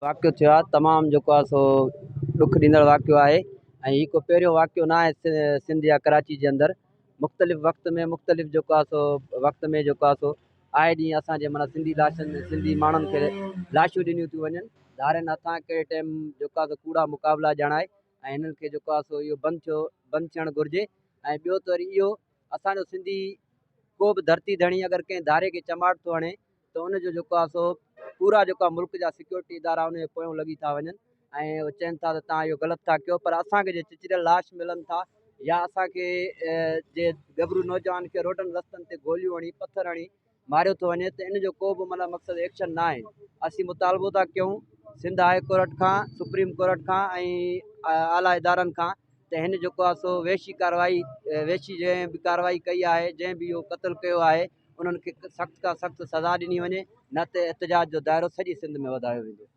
واقعو ٿيو آهي تمام جيڪو آهي سو ڏک ڏيندڙ واقعو آهي ۽ هي ڪو پهريون واقعو نه آهي سنڌ يا ڪراچي جي اندر مختلف وقت ۾ مختلف جيڪو آهي سو وقت ۾ جيڪو آهي سو آئي ڏينهن اسان جي معنيٰ سنڌي لاشن سنڌي ماڻهن کي لاشون ڏنيون ٿيون وڃن ڌارين هٿان ڪهڙي ٽائيم جيڪو آهي سو ڪوڙا مقابلا ڄاڻائي ۽ هنن کي جيڪو آهي سو اهو بند ٿيو بند ٿيڻ گهرجي ۽ ٻيو ته وري اهو اسان جو سنڌي ڪو به ڌرتي ڌڻي اگر ڪنهن ڌاري کي چماٽ ٿو هڻي ته ان جو جيڪو آهي سو پورا جيڪو آهي ملڪ جا سيڪيورٽي ادارا ان جي پويان لڳي ٿا وڃن ۽ اهي چون ٿا ته توهان اهو غلط ٿا ڪيو پر اسان کي جي چچريل لاش ملن ٿا يا اسان کي جي ڳڀرو نوجوان کي روڊن رستن تي گوليون هڻي پٿر هڻي ماريو ٿو وڃي ته ان جو ڪو به معنيٰ مقصد ايڪشن نه آهي اسين مطالبو ٿا ڪيون سنڌ هاء ڪورٽ کان سپريم ڪورٽ کان ۽ اعليٰ ادارن کان ته هن جيڪو آهي سو وحشي ڪارروائي وحشي جنهن به ڪارروائي ڪئي آهي جنهن به اهو قتل ڪيو آهي انهن کي سخت کان سخت سزا ڏني وڃي نه ته احتجاج جو دائرو سڄي سنڌ ۾ وڌايو ويندو.